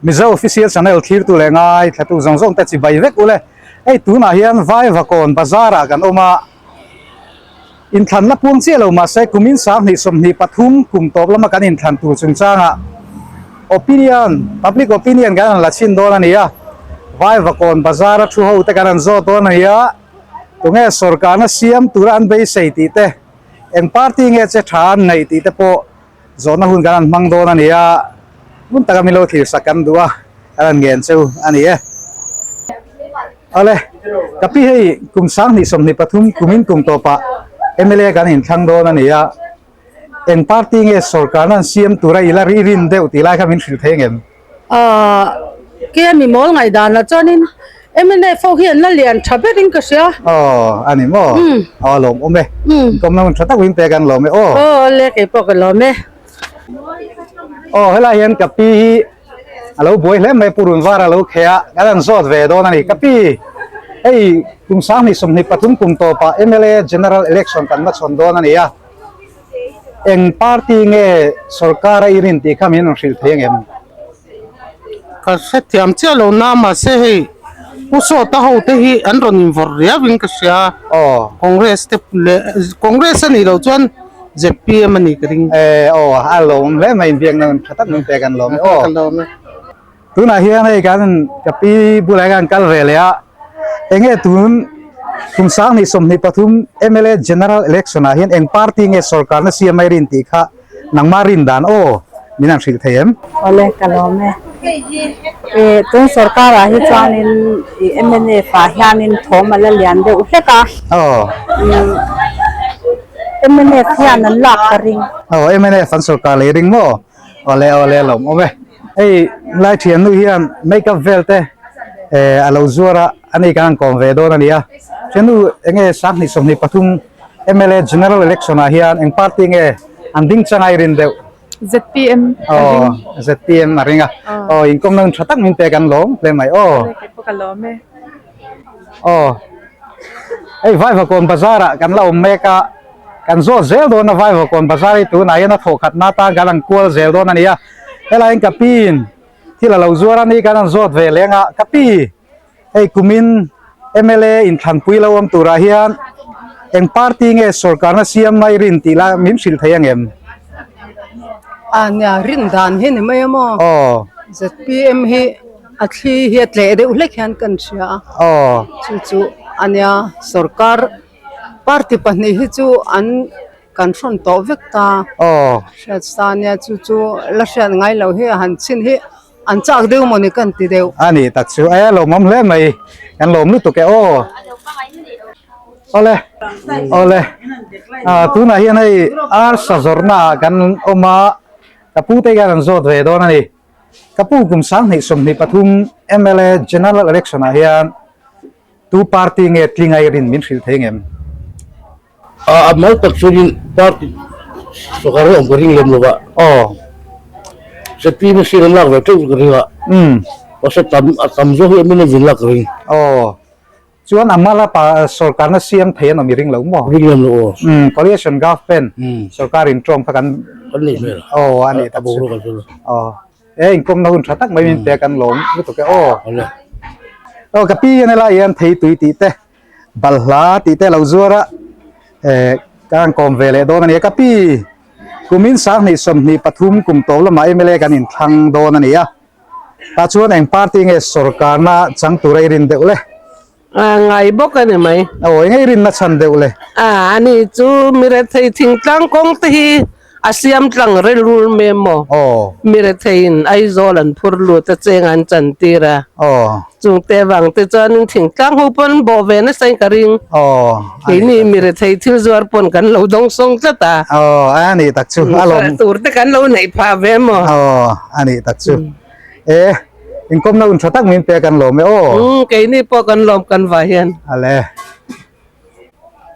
Mizo Official Channel thlirtu leh ngai thlatu zawng zawng te chibai vek ule. Hei tunah hian Vaivakawn Bazar ah kan awm a, inthlan la puang chiah lo mahse kumin 20 23 kum tawp lama kan inthlan tur chungchangah opinion, public opinion kan han la chhin dawn a ni a. Vaivakawn Bazar a thu ho te kan han zawt dawn a ni a, tunge sawrkarna siam tura an beisei tih te, eng party nge che tha an ngaih tih te pawh Zawhna hun kan han hmang dawn a ni a, hmun taka min lo thlir sak kan duh a, kan han ngen cheu a ni e. Awle, ka pi hei kum 2023 kumin kum tawpah mla kan inthlang dawn a ni a, eng party nge sawrkarna an siam tura i la ri rin deuh tih lai kha min hrilh thei ngem? Ahh kei mi mawl ngaihdan lah chuanin mnf ho hi an la lian tha berin ka hria. Aw a ni maw? Aw a lawmawm e. Inkawmna hun tha tak min pek an lawm e aw. Aw le kei pawh ka lawm e. Aw helai hian ka pi hi a lo buai hle mai purun var a lo kheh a kan han zawt ve dawn a ni. Ka pi hei kum 2023 kum tawpah mla general election kan hmachhawn dawn a ni a. Eng party nge sorkar a i rin tih kha min rawn hrilh thei angem? Ka hrethiam chiah lo na mahse hei Pu Sawta ho te hi an rawn invawrh riau in ka hria. Aw. Congress te leh Congress a nih loh chuan zpm a nih ka ring. E aw a lawm hle mai inbiakna hun tha tak min pek an lawm e aw. Ka lawm e. Tunah hian hei kan ka pi bulah hian kan kal ve leh a, enge tun kum 2023 mla general election ah hian eng party nge sorkarna siam mai rin tih kha nangmah rin dan aw min han hrilh thei em? Awle ka lawm e. Ih tun sorkar ah hi chuanin ih mnf ah hianin thawm a la lian deuh hlek a. Aw. Mnf hian an lak ka ring. Aw mnf an sorkar lei ring maw? Awle awle a lawm awm e. Hei lai thiannu hian make up vel te eh a lo zuar a ani kan han kawm ve dawn a ni a. Thiannu enge 2023 mla general election ah hian eng party nge an ding chang a i rin deuh? ZPM a ring. Aw ZPM a ring a. Aw inkawmna hun tha tak min pek an lawm hle mai aw. Awle kei pawh ka lawm e. Aw hei Vaivakawn bazar ah kan la awm mek a. Kan zawt zel dawn a Vaivakawn bazar hi tunah hian a thawh khatna atan kan han kual zel dawn a ni a. Helaiin ka piin thil a lo zuar a ni kan han zawt ve leng a, ka pi hei kumin mla inthlanpui lo awm turah hian eng party nge sorkarna siam mai rin tih la min hrilh thei angem? A nia rin dan hi ni mai a maw? Aw. Zpm hi a thli hi a tleh deuh hlek hian kan hria a. Aw. Chu chu a nia sorkar Party pahnih hi chu an kan hrawn tawh vek ta. Aw. Hriat sa nia chu chu la hriat ngai lo hi a han chhin hi an chak deuh mawni kan ti deuh. A ni tak chu e lawmawm hle mai kan lawm lutuk e aw. Awle awle ah tunah hian hei arsa zawrhna ah kan awm a ka pu te hian an zawt ve dawn a ni. Ka pu kum 2023 mla general election ah hian Tu party nge tling ai rin min hrilh thei ngem? A a mal tak chuanin party sawrkar hi a awm ka ring lem lo va. Aw. ZPM hi sir an lak ve teuh ka ring a. Umm. Mahse tam a tam zawk hi mnf in lak ka ring. Aw. Chuan a mala pa sawrkarna siam thei an awm i ring lo maw? Ring lem lo aw. Umm coalition government sawrkar in tawng kha kan. Kan neih hmel. Aw a nih tak chu. Aw. E inkawmna hun tha tak mai min pek an lawm lutuk e aw. Aw ka pi hian helai hian thei tui tih te balhla tih te a lo zuar a eh ka han kawm ve leh dawn a ni a ka pi kumin 2023 kum tawp lamah mla kan inthlang dawn a ni a tah chuan eng party nge sorkarna chang tura i rin deuh le. A ngai bawk a ni mai. Aw eng ei rinna chhan deuh le. A ani chu mi rethei thingtlang kawng te hi a siam tlang relrul mai maw. Aw. Mi retheiin Aizawl an phur lut a cheng an chan tir a. Aw. Chungte vang te chuanin thingtlang ho pawn bawh ve nasa in ka ring. Aw. Keini mi rethei thil zuar pawn kan lo dawng sawng tlat a. Aw a ni tak chu a lawm. Tur te kan lo neih phah ve maw. Aw a ni tak chu. E inkawmna hun tha tak min pek an lawm e aw. Umm keini pawh kan lawm kan vai hian. Ale.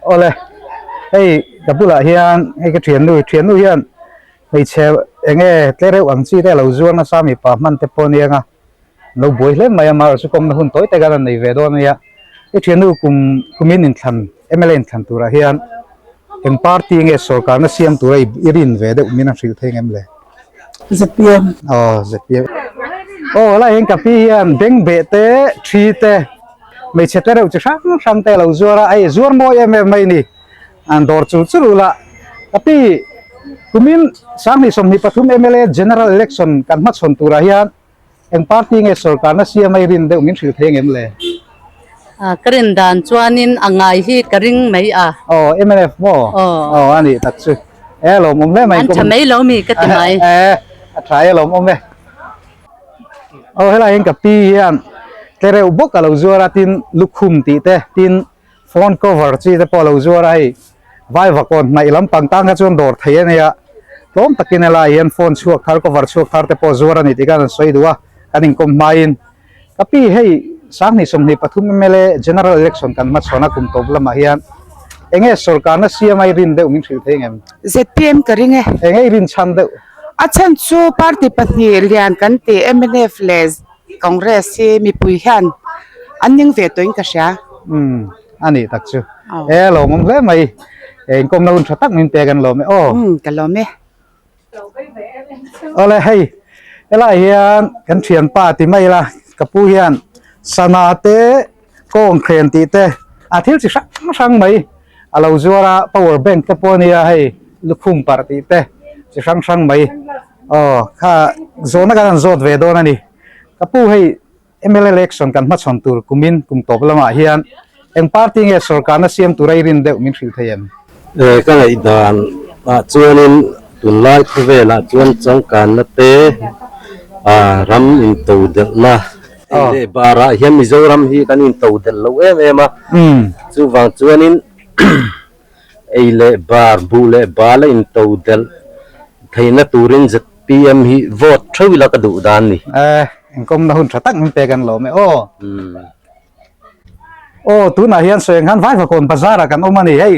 Awle. Hei ka bulah hian hei ka thiannu thiannu hian hmeichhe enge tle reuh ang chi te a lo zuar nasa mipa hman te pawh a nia nga lo buai hle mai a mahrawh chu kawmna hun tawi tak a rawn nei ve dawn a nia. I thiannu kum kumin inthlan mla inthlan turah hian eng party nge sorkarna siam tura i rin ve deuh min a hrilh thei ngem le? ZPM. Aw ZPM. Aw helai hian ka pi hian bengbeh te thi te hmeichhe te reuh chi hrang hrang te a lo zuar a hei zuar mawi em em mai a ni an dawr chul chul ula ka pi kumin 2023 mla general election kan hmachhawn turah hian Eng party nge sorkarna siam a i rin deuh min hrilh thei angem le? Ka rin dan chuanin a ngai hi ka ring mai a. Aw mnf maw? Aw. Aw a nih tak chu. E a lawmawm hle mai. An tha mai lo mi ka ti mai. E a tha e a lawmawm e. Aw helai hian ka pi hian tlereuh bawk a lo zuar a tin lukhum tih te tin phone cover chi te pawh a lo zuar a hei Vaivakawn hnaih lampang tan kha chuan dawr thei a nia, tlawm takin helaiah hian phone chhuak thar cover chhuak thar te pawh zuar a ni tih khan an sawi duh a, kan inkawm hmain ka pi hei 2023 mla general election kan hmachhawn a kum tawp lamah hian enge sorkarna siam a i rin deuh min hrilh thei ngem? Zpm ka ring e. Enge i rin chhan deuh? A chhan chu party pahnih lian kan tih mnf leh Congress hi mipui hian an ning ve tawhin ka hria. Umm a nih tak chu. E lawmawm hle mai. E inkawmna hun tha tak min pek an lawm e aw. Umm ka lawm e. Awle hei helai hian kan thianpa ti mai la ka pu hian sana te kawng khren tih te a thil chi hrang hrang mai a lo zuar a power bank te pawh a nia hei lukhum parh tih te chi hrang hrang mai. Aw kha zawhna kan han zawt ve dawn a ni. Ka pu hei mla election kan hmachhawn tur kumin kum tawp lamah hian eng party nge sorkarna siam tura i rin deuh min hrilh thei em? E ka ngaihdan ah chuanin tunlai khawvelah chuan changkanna te ah ram intodelhna ei leh barah hian Mizoram hi kan intodelh lo em em a, chuvang chuanin Ei leh bar, buh leh bal a into delh theihna turin zpm hi vote theuh ila ka duh dan ni. Eh, inkawmna hun tha tak min pek an lawm e aw. Aw, tunah hian sawi ang khan Vaivakawn bazar ah kan awm a ni. Hei,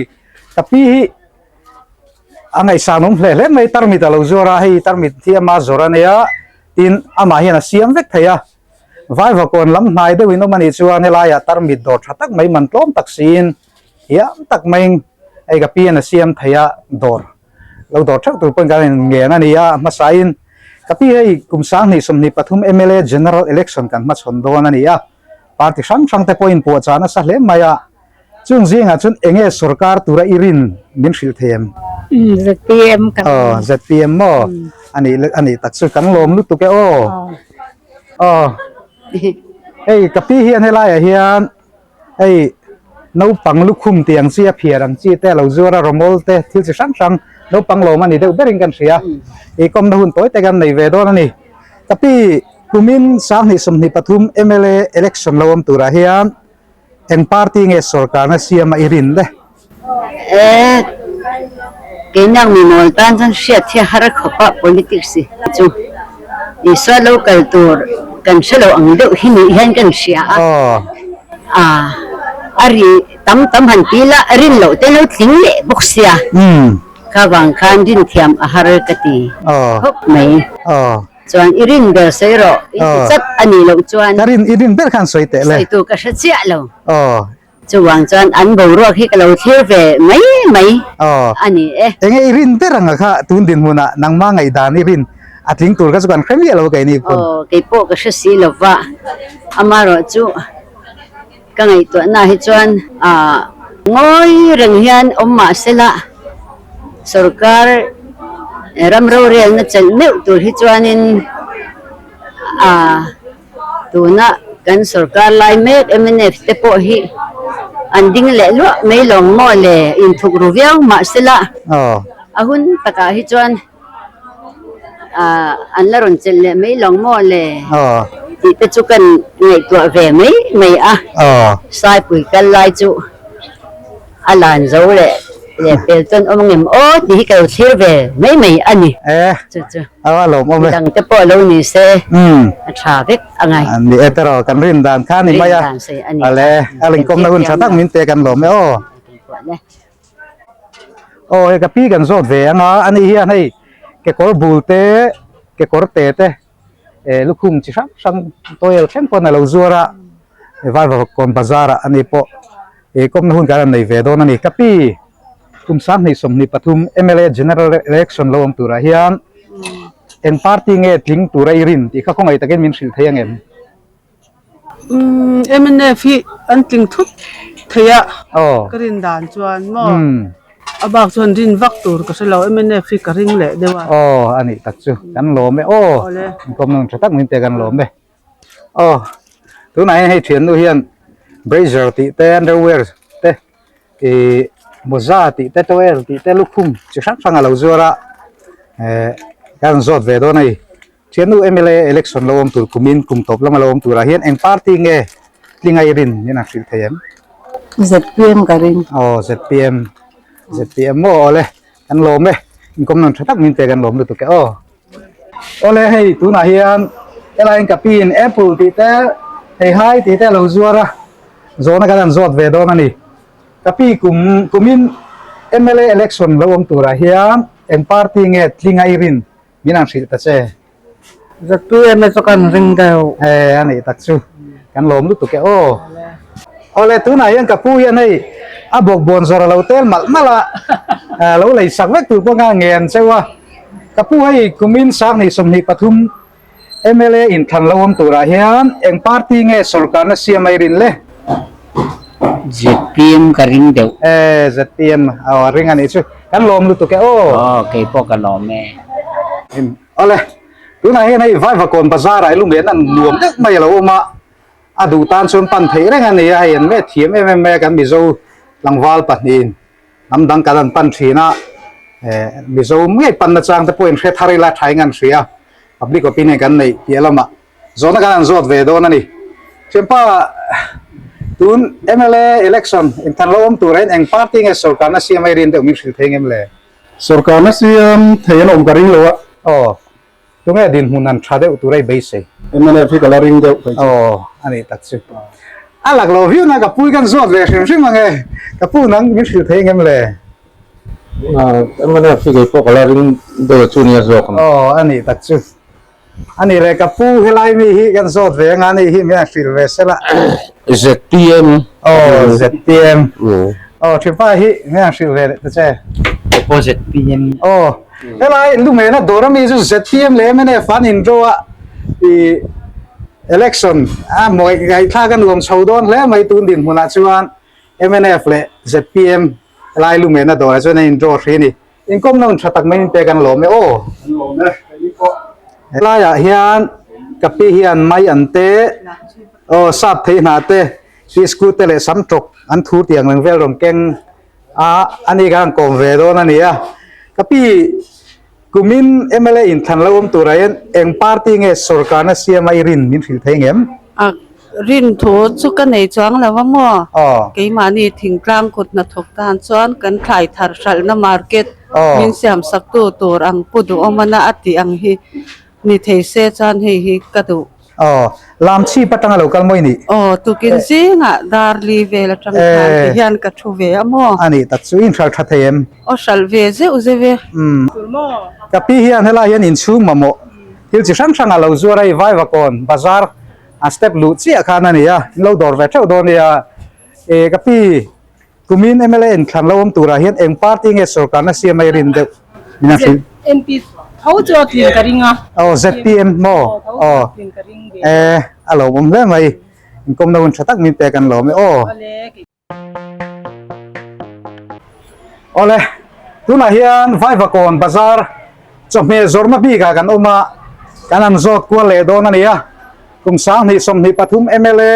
ka pi hi a ngaihsan awm hle hle mai, tarmit a lo zuar a, hei tarmit hi ama zawrh a nia, tin amah hian a siam vek thei a. Vaivakawn lam hnai deuhin awm a nih chuan helaiah tarmit dawr tha tak mai man tlawm tak siin Hiam tak maiin hei ka pian a siam thei a dawr lo dawr theuh tur pawhin kan in ngen a ni a hmasain ka pi hei kum 2023 mla general election kan hmachhawn dawn a ni a party hrang hrang te pawhin puahchah nasa hle mai a chung zingah chuan enge sorkar tura i rin min hrilh thei em? Zpm kan Aw zpm maw a nih a nih tak chu kan lawm lutuk e aw aw hei ka pi hian helaiah hian Hei naupang lukhum tih ang chi a phiar ang chi te a lo zuar a rawmawl te thil chi hrang hrang naupang lawm a ni deuh berin kan hria ih kawmna hun tawi te kan nei ve dawn a ni. Ka pi kumin 2023 mla election lo awm turah hian eng party nge sorkarna siam a i rin le? E keini ang mimawl tan chuan hriat hi a har khawp a politics hi chu Isua lo kal tur kan hre lo ang deuh hi nih hian kan hria a a a ri tam tam han ti la rin loh te lo tling leh bawk sia kha vang khan rin thiam a har ka ti khawp mai chuan i rin ber sawi rawh i ti chat a nih loh chuan ka rin i rin ber khan sawi teh le sawi tur ka hre chiah lo. Chuvang chuan an boruak hi ka lo thlir ve mai mai a ni e. Enge i rin ber anga kha tun dinhmunah nangma ngaihdan i rin a tling tur kha chu kan hre miah lo kei ni pawn. Aw kei pawh ka hre si lo va, amaherawh chu ka ngaihtuahna hi chuan ngawi reng hian awm mah sela sorkar ram rorelna chelh meuh tur hi chuanin Tuna kan sorkar lai mek mnf te pawh hi an ding leh luah mai lawng maw le inthuk ru viau mahsela a hun takah hi chuan an la rawn chelh leh mai lawng maw le tih te chu kan ngaihtuah ve mai mai a, Saipui kal lai chu. A lan zo leh leh pel chuan awm ngem aw tih hi ka lo thlir ve mai mai a ni. E, Chu chu. A lawm awm e. Midang te pawh lo ni se a tha vek a ngai. Ni e teraw kan rin dan kha ni mai a. Rin dan sawi a ni. Ale, a lingkawmna hun tha tak min pek an lawm e aw. Aw hei ka pi kan zawt ve ang a, ani hian hei kekawr bul te, kekawr te te e lukhum chi hrang hrang tawel thleng pawn a lo zuar a, Vaivakawn bazar ah ani pawh He kawmna hun kan han nei ve dawn a ni. Ka pi, kum 2023 mla General Election lo awm turah hian Eng party nge tling tura i rin tih kha khawngaih takin min hrilh thei ang em? Umm mnf hi an tling thut thei a Aw. ka rin dan chuan maw Umm. a bak chuan rin vak tur ka hre lo mnf hi ka ring leh deuh a. Aw a nih tak chu kan lawm e aw Awle. Inkawm nawm tha tak min pe kan lawm e. Aw tunah hian hei thiannu hian brazier tih te underwear te ih mawza tih te towel tih te lukhum chi hrang hrang a lo zuar a eh ka rawn zawt ve dawn a ni thiannu mla election lo awm tur kumin kum tawp lama lo awm turah hian eng party nge tlinga i rin min han hrilh thei em? ZPM ka ring. Aw ZPM ZPM maw awle kan lawm e inkawm nawn tha tak min pe kan lawm lutuk e aw. Awle hei tunah hian helaiin ka piin apple tih te theihai tih te a lo zuar a zawhna kan han zawt ve dawn a ni. Ka pi kum kumin mla election lo awm turah hian eng party nge tlinga i rin min han hrilh ta che. ZPM chu kan ring deuh. E a nih tak chu kan lawm lutuk e aw. Awle tunah hian ka pu hian hei a bawkbawn zawr a lo tel malh malh a lo lei sak vek tur pawh kha ngen cheu a. Ka pu hei kumin sanghnih 23 mla inthlan lo awm turah hian eng party nge sorkarna siam a i rin le? ZPM ka ring deuh. E ZPM aw a ring a nih chu. Kan lawm lutuk e aw. Aw kei pawh ka lawm e. Awle tunah hian hei Vaivakawn bazar ah i lunglen an nuam deuh mai a lo awm a, a duh tan chuan pan theih reng a ni a, hei an met thiam em em mai a kan Mizo tlangval pahnihin Hnam dang kan an pan thin a, Mizo ngei panna chang te pawhin hre thar ila tha eng an hria, public opinion kan neih piah lamah zawhna kan han zawt ve dawn a ni. Thianpa, tun mla election inthan lo awm tur hian eng party nge sorkarna siam a i rin deuh min hrilh thei ngem le? Sorkarna siam thei an awm ka ring lo a. Aw, tunge dinhmun an tha deuh tur a i beisei? Mnf hi ka la ring deuh thei chu. Aw, a nih tak chu. A lak lo viau na ka pui kan zawt ve hrim hrim ang e. Ka pu nang min hrilh thei ngem le? Mnf hi kei pawh ka la ring deuh chu nia zawk ang. Aw, a nih tak chu. A nih le ka pu helai mi hi kan zawt ve anga ni hi min han hrilh ve sela. ZPM. Aw, ZPM. Aw, thipa hi min han hrilh ve leh ta che. Kei pawh ZPM. Aw, helai Lumena dawr ami chu ZPM leh mnf an in draw a i election a mawi ngaihthlak a nuam chho dawn hle mai tun dinhmunah chuan mnf leh ZPM helai Lumena dawrah chuan an in draw hri a ni. Inkawmna hun tha tak mai min pek an lawm e aw. An lawm e, ka ni pawh. Helaiah hian ka pi hian mai an te aw sap thei hna te biscuit te leh sam tawk an thur tiang reng vel rawn keng a ani kha an kawm ve dawn a ni a. Ka pi kumin mla inthlan lo awm turah hian eng party nge sorkarna siama i rin min hrilh thei ngem? A rin thu chu ka nei chuang lo a maw? Aw. Keimahni thingtlang kut hnathawk tan chuan kan thlai thar hralhna market Aw. min siam sak tu tur ang pu duhawmana a tih ang hi ni thei se chuan hei hi ka duh. Aw, lam chhip atanga lo kal mawi nih? Aw, tukin zingah dar li vel atang khan ti hian ka thu ve a maw? A nih tak chu in hralh tha thei em? Aw, hralh ve zeuh zeuh e. Umm. Ka pi hian helai hian inchhung mamawh thil chi hrang hrang a lo zuar a, i Vaivakawn bazar a step luh chiah khan a ni a, in lo dawr ve theuh dawn nia. E ka pi, kumin mla inthlan lo awm turah hian eng party nge sorkarna siam a i rin deuh? Min a hrilh. MP tho chu a tlin ka ring a. Aw ZPM maw? Aw e a lawmawm hle mai. Inkawmna hun tha tak min pek an lawm e aw. Awle, tunah hian Vaivakawn bazar chawhmeh zawrhna bikah kan awm a, kan han zawt kual leh dawn a ni a. Kum 2023 mla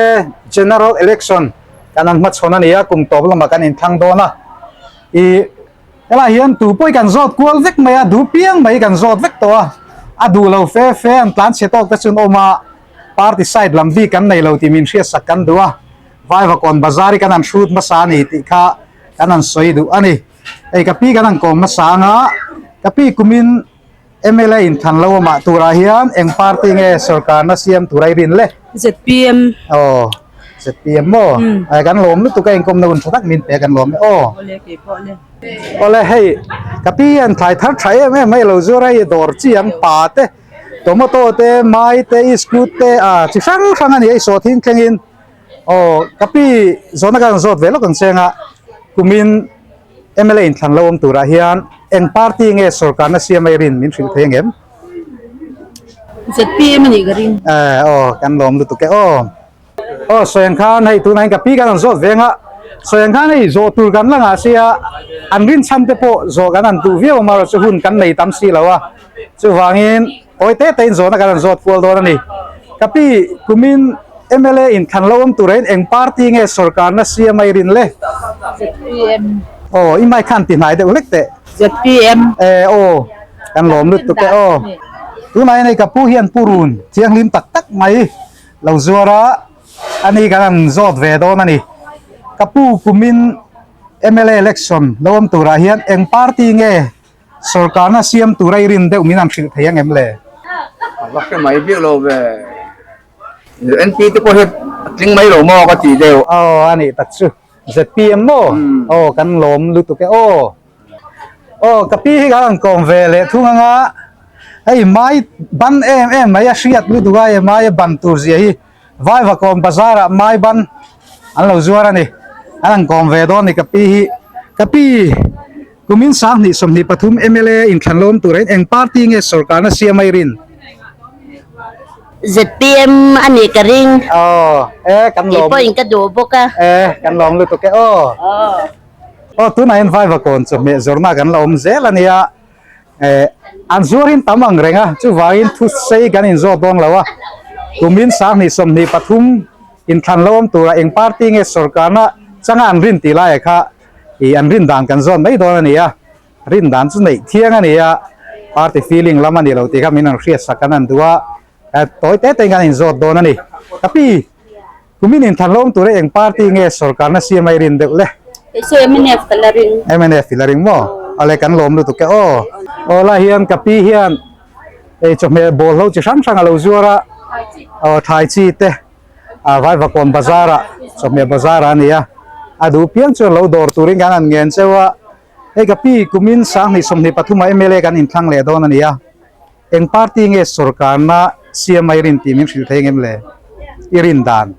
General Election kan han hmachhawn a ni a, kum tawp lamah kan inthlang dawn a. Ih, helaiah hian tu pawh hi kan zawt kual vek mai a, duh piang mai kan zawt vek tawh a, a duh lo fe fe an tlan chhe tawk te chu an awm a, party side lam bik kan nei lo tih min hriatsak kan duh a. Vaivakawn bazar hi kan han hrut hmasa a ni tih kha kan han sawi duh a ni. Hei ka pi kan han kawm hmasa ang a, ka pi kumin mla inthlan lo amah turah hian eng party nge sorkarna siam tura i rin le? ZPM. Aw, ZPM maw? Ai kan lawm lutuk a inkawmna hun tha tak min pe kan lawm e aw. Awle kei pawh le. Awle hei ka pi hian thlai thar tha em em mai lo zuar a hei dawr chi ang pa te tomato te mai te iskut te a chi hrang hrang a ni a i sawh thin thlengin Aw, ka pi zawhna ka rawn zawt ve lawk ang che anga kumin mla inthlan lo awm turah hian eng party nge sorkarna siam a i rin min hrilh thei ang em? ZPM anih ka ring. Eh aw kan lawm lutuk e aw. Aw sawi ang khan hei tunah hian ka pi kan rawn zawt veng a, sawi ang khan hei zawh tur kan la ngah sia an rinchhan te pawh zawh kan han duh viau amaherawh chu hun kan nei tam si lo a, chuvangin Awi te te in zawhna kan rawn zawt kual dawn a ni. Ka pi, kumin mla in thlan lo awm tur hian eng party nge sorkarna siam a i rin le? ZPM. Aw, i mic khan ti hnai deuh hlek teh. ZPM. E, aw, kan lawm lutuk e aw. Tunah hian hei ka pu hian purun thianghlim tak tak mai lo zuar a, ani kan han zawt ve dawn a ni. Ka pu, kumin mla election lo awm turah hian eng party nge Sorkarna siam tura i rin deuh min an hrilh thei ang em le? A va hre mai bik lo ve. NP te pawh hi a tling mai lo maw ka tih deuh. Aw a nih tak chu. ZPM maw? Aw kan lawm lutuk e aw. Aw ka pi hi kan han kawm ve leh thung anga hei mai ban em em mai a hriat lutuk a mai a ban tur zia hi Vaivakawn bazar ah mai ban an lo zuar a ni. An han kawm ve dawn a ni ka pi hi. Ka pi kumin 2023 mla inthlan lawm tur hian eng party nge sorkarna siam a i rin? ZPM a nih ka ring. Aw, e kan lawm. Kei pawhin ka duh bawk a. E kan lawm lutuk e aw. Aw tunah hian Vaivakawn chawhmeh zawrhna kan la awm zel a nia. Eh, an zuar in tam ang reng a, chuvangin thu sei kan inzawt dawn lo a. Kumin 2023 inthlan lo awm tura eng party nge sorkarna changa an rin tih laiah kha ih an rin dan kan zawt mai dawn a ni a. Rin dan chu neih thiang a ni a, party feeling lam a ni lo tih kha min rawn hriatsak kan han duh a, tawi te tein kan inzawt dawn a ni. Ka pi, Kumin inthlan lawm tura eng party nge sorkarna siam a i rin deuh le? Kei chu mnf ka la ring. Mnf i la ring maw? Awle kan lawm lutuk e aw. Aw lai hian ka pi hian ei chawhmeh bawl ho chi hrang hrang a lo zuar a, aw thlai chi te a Vaivakawn bazar ah chawhmeh bazar ah a ni a, a duh piang chuan lo dawr turin kan han ngen cheu a, hei ka pi kumin 2023 ah mla kan inthlang leh dawn a ni a. Eng party nge sorkarna siam a i rin tih min hrilh thei ngem le? I rin dan?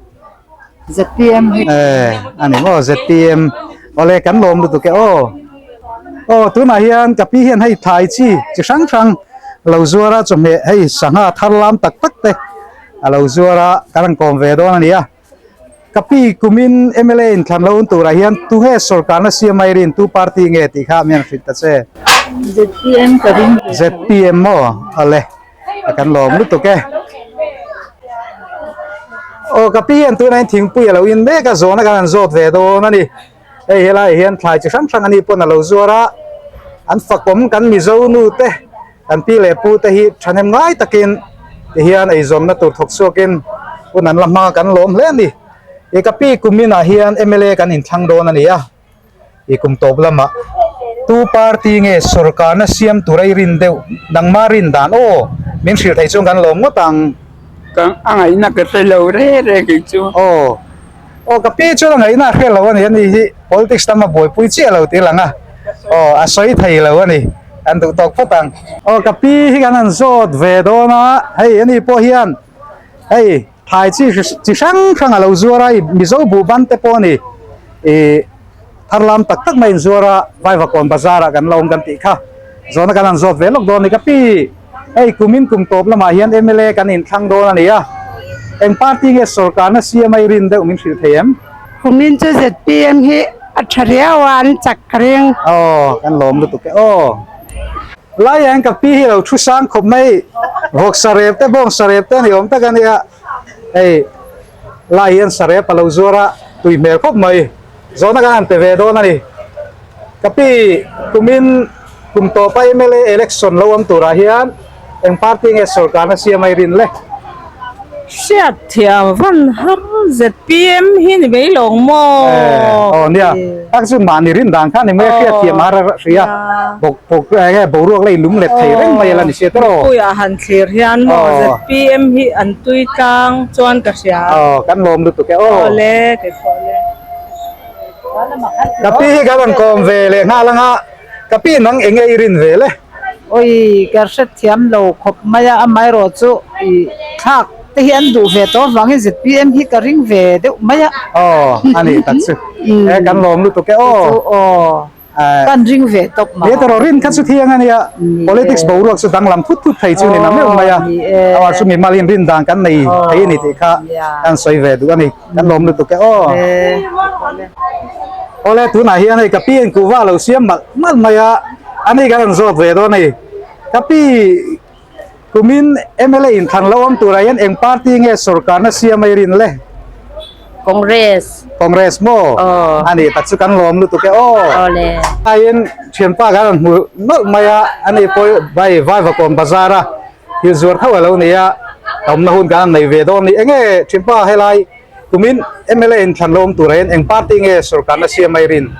ZPM hi. Eh, a ni maw ZPM. Awle kan lawm lutuk e aw. Aw tunah hian ka pi hian hei thai chi chi hrang hrang lo zuar a chawhmeh hei sangha thar lam tak tak te a lo zuar a kan rawn kawm ve dawn a ni a. Ka pi kumin mla in thlan lo un turah hian tunge sorkarna siam a i rin tu party nge tih kha mian hrilh ta che. ZPM ka ring ve. ZPM maw? Awle a kan lawm lutuk e. Aw ka pi hian tunah hian thingpui a lo in mek a zawhna kan han zawt ve dawn a ni. Hei helaiah hian thlai chi hrang hrang a nih pawn a lo zuar a, an fakawm kan Mizo nu te kan pi leh pu te hi thahnem ngai takin tihian eizawnna tur thawk chhuakin hun an la hmang a kan lawm hle a ni. I ka pi kuminah hian mla kan inthlang dawn a ni a, i kum tawp lamah tu party nge sorkarna siam tura i rin deuh nangma rin dan aw min hrilh theih chuan kan lawm ngawt ang. Ka a ngaihna ka hre lo re re kei chu. Aw. Aw ka pi chuan a ngaihna a hre lo a ni, ani hi politics lama buaipui chiah lo tih lang a, aw a sawi thei lo a ni, kan duh tawk phawt ang. Aw ka pi hi kan han zawt ve dawn a, hei ani pawh hian hei thlai chi chi hrang hrang a lo zuar a, Mizo buhban te pawh a ni, ih thar lam tak tak mai inzuar a, Vaivakawn bazar ah kan la awm kan tih kha, zawhna kan han zawt ve lawk dawn a ni ka pi. Hei kumin kum tawp lamah hian mla kan inthlang dawn a ni a, eng party nge sorkarna siam a i rin deuh min hrilh thei em? Kumin chu zpm hi a tha riau a, an chak ka ring. Aw, kan lawm lutuk e aw. Laiah hian ka pi hi lo thu sang khawp mai, vawk sarep te bawng sarep te a ni awm tak a nia. Hei lai hian sarep a lo zuar a, tui hmel khawp mai. Zawhna kan han pe ve dawn a ni. Ka pi kumin kum tawpa mla election lo awm turah hian eng party nge sorkarna siam a i rin le? Hriat thiam van har zpm hi ni mai lawng maw? Eh, aw nia, tak chu mahni rin dan kha ni mai a hriat thiam har a hria bawk bawk enge boruak la inlum let thei reng mai a la ni sia tawh. Mipuiah han thlir hian maw zpm hi an tui tlang chuan ka hria. Aw kan lawm lutuk e aw. Aw le kei pawh le. Ka pi hi kan rawn kawm ve leh nghal anga ka pi nang enge i rin ve le? Oi ka hre thiam lo khawp mai a, amaherawh chu i thlak te hi an duh ve tawh avangin zpm hi ka ring ve deuh mai a. Aw a ni tak chu e kan lawm lutuk e aw. Aw. Kan ring ve tawp ma. Ni tawrh rin kha chu thiang a nia. Politics boruak chu danglam thut thut thei chu ni na meuh mai a. Amah chu mimalin rin dan kan nei thei a ni tih kha kan sawi ve duh a ni. Kan lawm lutuk e aw. Awle tunah hian hei ka pi in kuhva a lo siam malh malh mai a. Ani kan rawn zawt ve dawn a ni. Ka pi Kumin mla inthlan lo awm turah hian eng party nge sorkarna siam a i rin le? Congress. Congress maw? Aw. A nih tak chu kan lawm lutuk e aw. Awle. Aiin thianpa kan rawn hmu nawlh mai a, ani pawh vai Vaivakawn bazar a thil zuar tho a lo ni a, awmna hun kan nei ve dawn a ni. Enge thianpa helai kumin mla inthlan lo awm turah hian eng party nge sorkarna siam a i rin?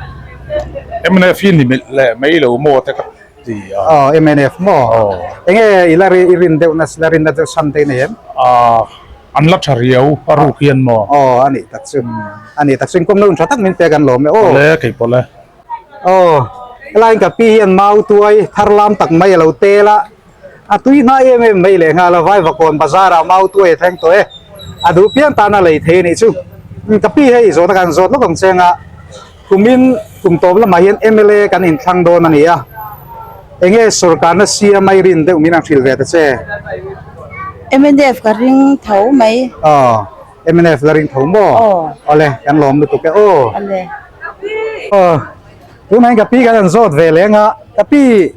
Mnf hi ni leh mai lo maw te ka ti a. Aw mnf maw? Aw. Enge i la i rin deuh na la rinna deuh chhan te i nei em? Aaa an la tha riau a ruk hian maw? Aw a nih tak chu a nih tak chu inkawmna hun tha tak min pek an lawm e aw. Awle kei pawh le. Aw helaiin ka pi hian mau tuai thar lam tak mai a lo tel a, a tui hnai em em mai leh nghal a Vaivakawn bazar ah mau tuai a thleng tawh e, a duh piang tan a lei thei a nih chu. Ka pi hei zawhna kan zawt lawk ang cheng a. Kumin kum tawp lamah hian mla kan inthlang dawn a ni a, enge sorkarna siam a i rin deuh min ang hrilh ve ta che? Mnf ka ring tho mai. Aw, mnf la ring tho maw? Aw. Awle, kan lawm lutuk e aw. Awle. Aw, tunah hian ka pi kan han zawt ve leng a, ka pi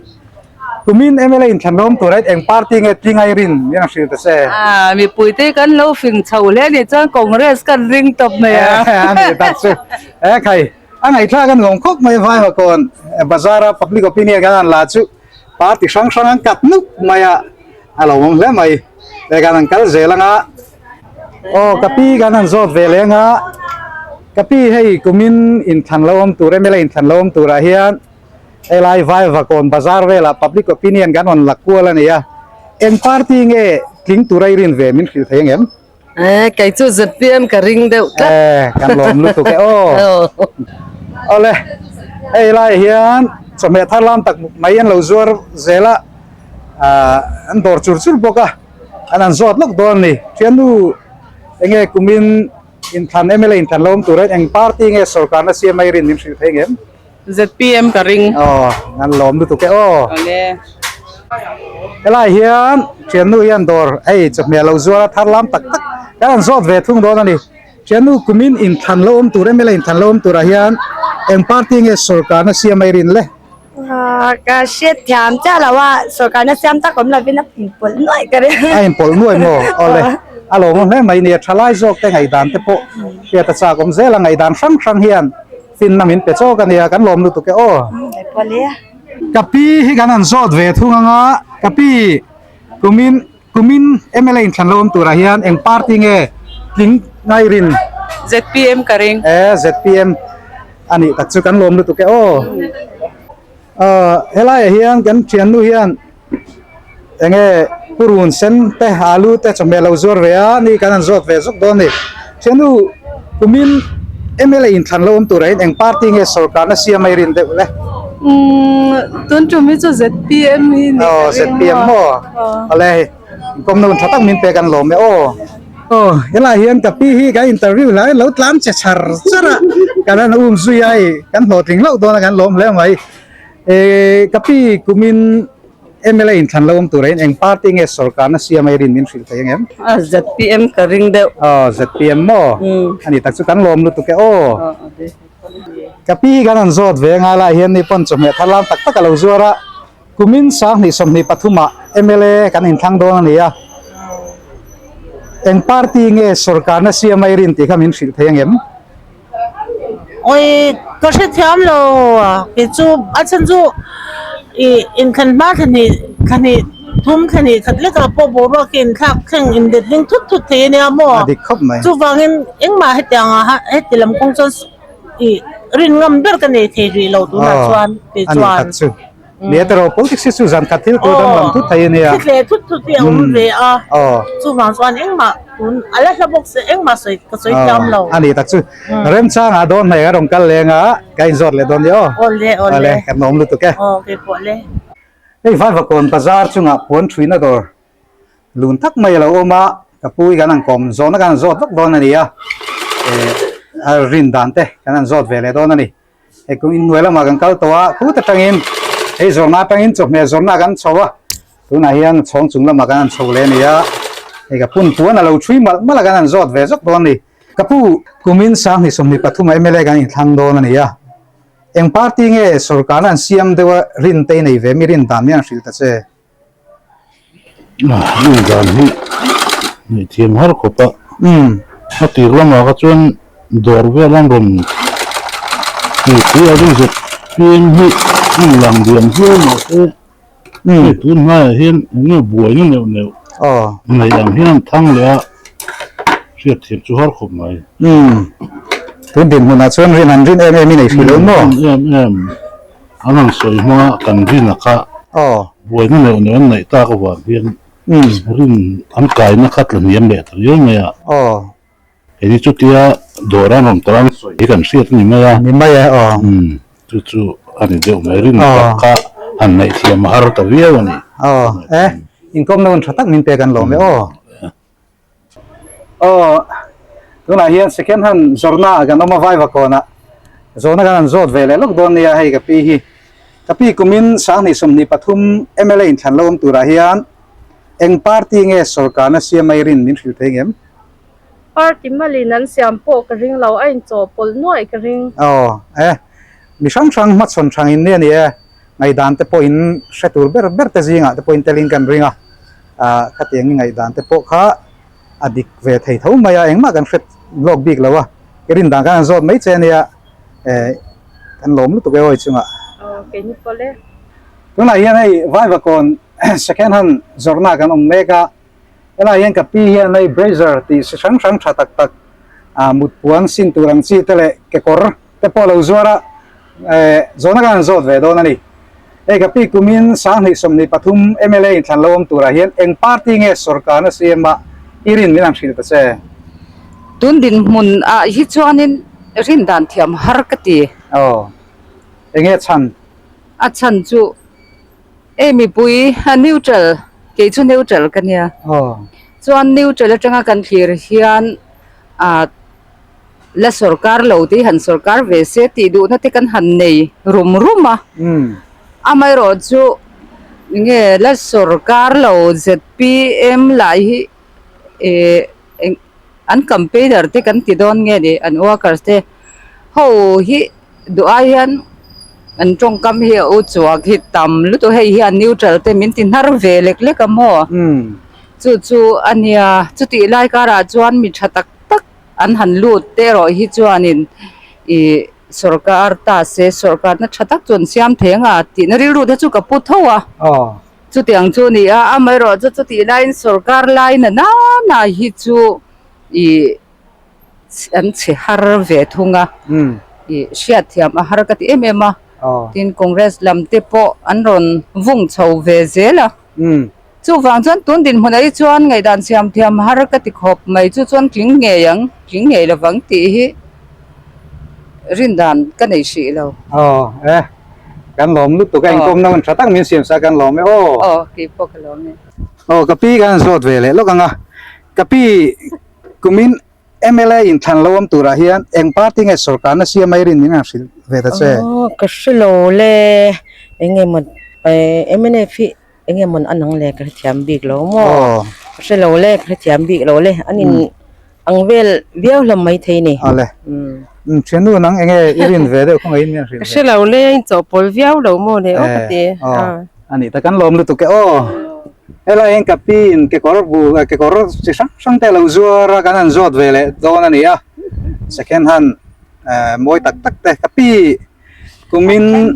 Kumin mla inthlan lawm tur a eng party nge tling a i rin min ang hrilh ta che. Ah, mipui te kan lo fing chho hle a nih chuan Congress kan ring tawp mai a. A nih tak chu. E khai, a ngaihthlak a nuam khawp mai Vaima kawn bazar a public opinion kan han la chu party hrang hrang an kat nuk mai a, a lo awm hle mai. E kan han kal zel anga. Aw, ka pi kan han zawt ve leng a, ka pi hei kumin inthlan lo awm tur mla inthlan lo awm turah hian Helai Vaivakawn bazar velah public opinion kan rawn la kual a ni a, eng party nge tling tura i rin ve min hrilh thei angem? Eh, kei chu ZPM ka ring deuh tlat. Eh, kan lawm lutuk e aw. Awle, hei lai hian chawhmeh thar lam tak mai an lo zuar zel a, ah an dawr chur chur bawk a, an han zawt lawk dawn a ni. Thiannu, enge kumin inthlan mla inthlan lo awm tura eng party nge sorkarna siam a i rin min hrilh thei angem? ZPM ka ring. Aw, an lawm lutuk e aw. Awle. Helai hian thiannu hian dawr hei chawhmeh lo zuar a thar lam tak tak kan han zawt ve thung dawn a ni. Thiannu kumin inthlan lo awm tur mla inthlan lo awm turah hian eng party nge sorkarna siam a i rin le? Ka hriat thiam chiah lo a, sorkarna siam tak awm lovin a inpawlh nuaih ka ring. A inpawlh nuaih maw? Awle, a lawmawm hle mai nia thalai zawk te ngaihdan te pawh hriat a chak awm zel a, ngaihdan hrang hrang hian Finna min pe chawk a nia, kan lawm lutuk e aw. Ka pi hi kan han zawt ve thung anga, ka pi kumin kumin mla inthlan lo awm turah hian eng party nge tling ngai rin? ZPM ka ring. E ZPM a nih tak chu kan lawm lutuk e aw. Helaiah hian kan thiannu hian enge purun sen te alu te chawhmeh lo zuar ve a ni kan han zawt ve zawk dawn a ni thiannu kumin mla inthlan lo awm turah hian eng party nge sorkarna siam a i rin deuh le umm tun tum hi chu zpm hi ni aw zpm maw awle hei inkawmna hun tha tak min pek an lawm e aw aw helaiah hian ka pi hi kan interview hlai lo tlan che char char a kan han um zui a hei kan hlawhtling hlauh dawn a kan lawm hle mai. Eh, ka pi kumin mla inthlan lo awm turah hian eng party nge sorkarna siam a i rin min hrilh thei angem? A ZPM ka ring deuh. Aw, ZPM maw? A ni tak chu kan lawm lutuk e aw. Ka pi hi kan han zawt ve anga lai hian ni pawn chawhmeh thar lam tak tak a lo zuar a, kumin 20 23 ah mla kan inthlang dawn a ni a. Eng party nge sorkarna siam a i rin tih kha min hrilh thei angem? Oi ka hrethiam lo a kei chu a chhan chu ih inthlan hma thla hnih thla hnih thum thla hnih khat lekah pawh boruak hi inthlak thleng inlet ding thut thut thei a nia maw A dik khawp mai. Chuvangin engmah hetiang ah heti lam kawng chuan ih rin ngam ber ka nei thei rih lo tunah chuan kei A nih chuan. tak chu. Nia tawrh politics hi chu zan khat thil tur danglam thut thei a nia. Thil tleh thut thut hi a awm ve a. Chuvang chuan engmah tun a la hla bawk se engmah sawi ka sawi thiam lo. A ni tak chu. Remchangah dawn hmei a rawn kal leng a, ka inzawt leh dawn nia aw. Awle awle. Awle kan awm lutuk e. Aw keipawh le. Hei Vaivakawn bazar chungah puan thuina dawr lun tak mai a lo awm a, ka pu hi kan han kawm zawhna kan han zawt vak dawn a ni a, eh a rin dan te kan han zawt ve leh dawn a ni. Hei kum inhnuai lamah kan kal tawh a, khut atangin hei zawrhna atangin chawhmeh zawrhna kan chho a, tunah hian chhawng chung lamah kan han chho leh a ni a, hei ka pun puan a lo thui malh malh a kan han zawt ve zawk dawn a ni. Ka pu kumin sanghnih 23 a mla kan inthlang dawn a ni a, eng party nge sorkarna an siam deuh a rin te i nei ve mi rin dan mi an hrilh ta che? Rin dan hi ngaihthiam har khawp a, a tir lamah kha chuan dawr vel an rawn titi a rin zet peng hi a inlang diam viau mahse hei tun hnaiah hian eng nge buaina neuh neuh nei ang hian an thang leh a hriatthiam chu har khawp mai. Tun dinhmunah chuan rin an rin em em i nei hrih lo maw? Em em. An rawn sawi hmanga kan rin a kha buaina neuh neuh an neih tak avang hian rin an kaina kha tla hniam leh ta riau mai a. Hei hi chutia dawr an rawn kal an sawi hi kan hriat a ni mai a. Ni mai e aw. Chu chu a ni deuh mai rin tak kha han neih thiam a har ta viau a ni. Aw e inkawmna hun tha tak min pek an lawm e aw. Aw, tunah hian second hand zawrhna ah kan awm a Vaivakawnah zawhna kan han zawt ve leh lawk dawn nia hei ka pi hi. Ka pi kumin 2023 mla inthlan lo awm turah hian eng party nge sorkarna siam mai rin min hrilh thei ngem? Party malin an siam pawh ka ring lo, a inchawhpawlh nuaih ka ring. Aw, e, mi hrang hrang hmachhawn hrang in nia ni e, ngaihdan te pawh in hre tur ber ber te zingah te pawh in telin kan ring a, ah khatiang i ngaihdan te pawh kha a dik ve thei tho mai a, engmah kan hre lawk bik lo a, i rin dan khan an zawt mai che ania, eh kan lawm lutuk e awi chungah. Aw keini pawh le. Tunah hian hei Vaivakawn second hand zawrhna kan awm mek a, helai hian ka pi hian hei brazier tih si hrang hrang tha tak tak ah mut puan sin tur ang chi te leh kekawr te pawh lo zuar a, eh zawhna khan an zawt ve dawn a ni. Hei ka pi kumin 2023 mla inthlan lo awm turah hian eng party nge sorkarna CM ah i rin min han hrilh ta che? Tun dinhmun ah hi chuanin rin dan thiam har ka ti. Aw, enge chhan? A chhan chu e mipui a neutral, kei chu neutral ka nia. Aw. Chuan neutral atanga kan thlir hian ah. La sorkar lo te hi han sorkar ve se tih duhna te kan han nei rum rum a, amaherawh chu nge la sorkar lo zpm lah hi eh eng an campaigner te kan ti dawn nge ni an workers te ho hi duh ai hian an tawngkam hi a u chuak hi tam lutuk hei hian neutral te min ti hnar ve lek lek a maw chu chu a nia chutih lai karah chuan mi tha tak tak. An han lut te erawh hi chuanin ih sorkar ta se sorkarna tha tak chu an siam thei ang a tihna rilru te chu ka pu tho a. Chutiang chu a ni a, amaherawh chu chutih laiin sorkar lai na nana hi chu ih an chhe har ve thung a, ih hriatthiam a har ka ti em em a. Tin Congress lam te pawh an rawn vung chho ve zel a. Chuvang chuan tun dinhmunah hi chuan ngaihdan siam thiam har ka ti khawp mai chu chuan tling ngei ang, tling ngei lovang tih hi rindan ka nei hrih lo. Aw e, kan lawm lutuk a, inkawmna hun tha tak min siam sa kan lawm e aw. Aw, kei pawh ka lawm e. Aw, ka pi kan zawt ve leh lawk ang a, ka pi kumin mla inthlan lo awm turah hian eng party nge sorkarna siam mai rin min han hrilh ve ta che? Aw, ka hre lo le, eng nge maw mnf hi Enge mawn a nang le ka hrethiam bik lo maw? Ka hre lo le ka hrethiam bik lo le an in ang vel viau hlawm mai thei ni. Awle. Thiannu nang enge i rin ve deuh khawngaih in min hrilh ve. Ka hre lo le a in chawhpawl viau lo maw le aw ka ti. A nih tak kan lawm lutuk e aw. Helai hian ka pi in kekawr bu kekawr chi hrang hrang te a lo zuar a kan han zawt ve leh dawn a ni a. Second hand mawi tak tak te ka pi Kumin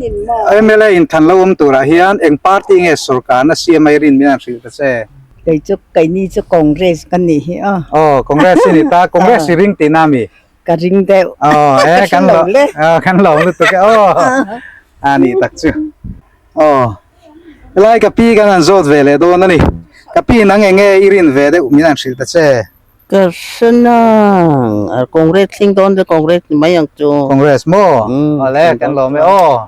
mla inthlan lo awm turah hian eng party nge sorkarna siam mai rin min han hrilh ta che? Kei chu keini chu Congress ka nih hi aw. Aw Congress i ni ta, Congress i ring tihna mi? Ka ring deuh. Aw e kan lo kan lo lutuk e aw a nih tak chu. Aw helai ka pi kan han zawt ve leh dawn a ni. Ka pi nang eng nge i rin ve deuh min han hrilh ta che? Ka hre nang, a Congress thleng dawn chu Congress ni mai ang chu. Congress maw? Awle kan lawm e aw.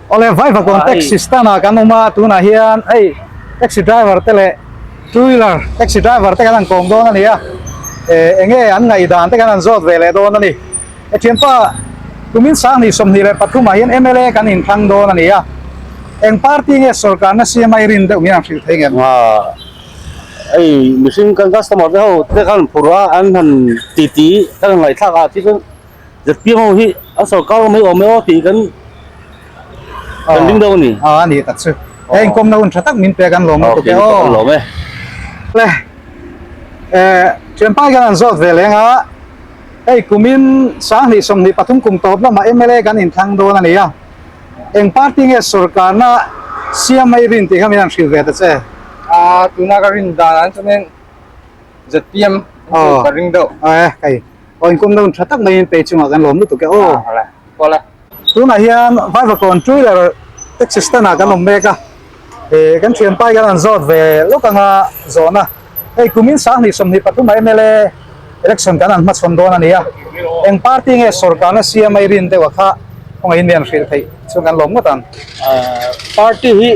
Awle Vaivakawn taxi stand ah kan awm a, tunah hian hei taxi driver te leh two wheeler taxi driver te kan han kawm dawn a ni a, eh eng nge an ngaihdan te kan han zawt ve leh dawn a ni. E thianpa. Kumin 20 23 ah hian mla kan inthlang dawn a ni a. Eng party nge sorkarna siam a i rin deuh min han hrilh thei ngem? Hei mihring kan customer te ho te khan phur a an han titi kan han ngaihthlak a ti chuan ZPM ho hi an sorkar mai awm e aw tih kan kan ring deuh a ni. A ni tak chu. Hei inkawmna hun tha tak min pek an lawm lutuk e aw. Kan lawm e. Le eh thianpa hian an zawt ve leng a hei kumin 2023 kum tawp lamah mla kan inthlang dawn a ni a. Eng party nge sorkarna siam mai rin tih kha min han hrilh ve ta che. A tuna ka rin dan an chuanin ZPM chu ka ring deuh. Eh kai aw inkum dawn tha tak maiin pei chungah kan lawm lutuk e aw. Awle. Tunah hian Vaivakawn two wheeler taxi stand ah kan awm mek a, eh kan thianpa hian an zawt ve lawk anga zawhna hei kumin 2023 ah mla election kan han hmachhawn dawn a ni a, eng party nge sorkarna siam a i rin deuh a kha kawngaihin mi an hrilh theih chuan kan lawm ngawt ang. Party hi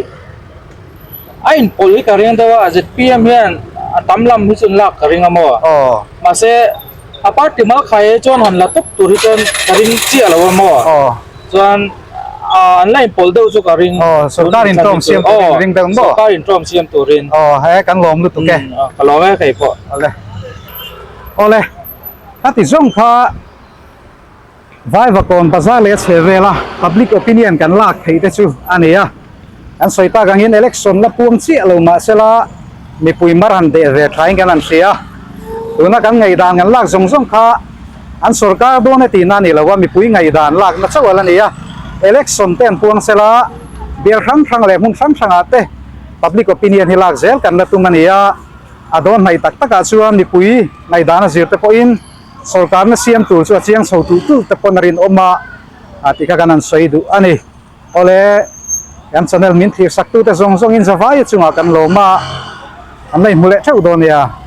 a inpawlh hi ka ring deuh a, zpm hian a tam lam hi chu an lak ka ring a maw? Mahse a party mal khai hi chuan han la tawp tur hi chuan ka ring chiah lo a maw? Chuan an la inpawlh deuh chu ka ring. Sorkar intawm siam turin ring deuh maw? Sorkar intawm siam turin. Aw he kan lawm lutuk e. Ka lawm e kei pawh. Awle. Awle. Khati zawng kha Vaivakawn bazar leh a chhe vela public opinion kan lak theih te chu a ni a. Kan sawi tak angin election la puang chiah lo mahsela mipui mar han deh ve thain kan han hria a. Tuna kan ngaihdan kan lak zawng zawng kha an sorkar dawn e tihna a ni lo a, mipui ngaihdan lakna chauh a la ni a. Election te an puang sela bial hrang hrang leh hmun hrang hrangah te public opinion hi lak zel kan la tum a ni a. A dawn hnaih tak takah chuan mipui ngaihdan a zir te pawhin Sorkarna siam tur chu a chiang chho tulh tulh te pawn a rinawm a, a tih kha kan han sawi duh a ni. Awle, kan channel min thlir sak tute zawng zawngin Zavaia chungah kan lawm a, an la inhmu leh theuh dawn nia.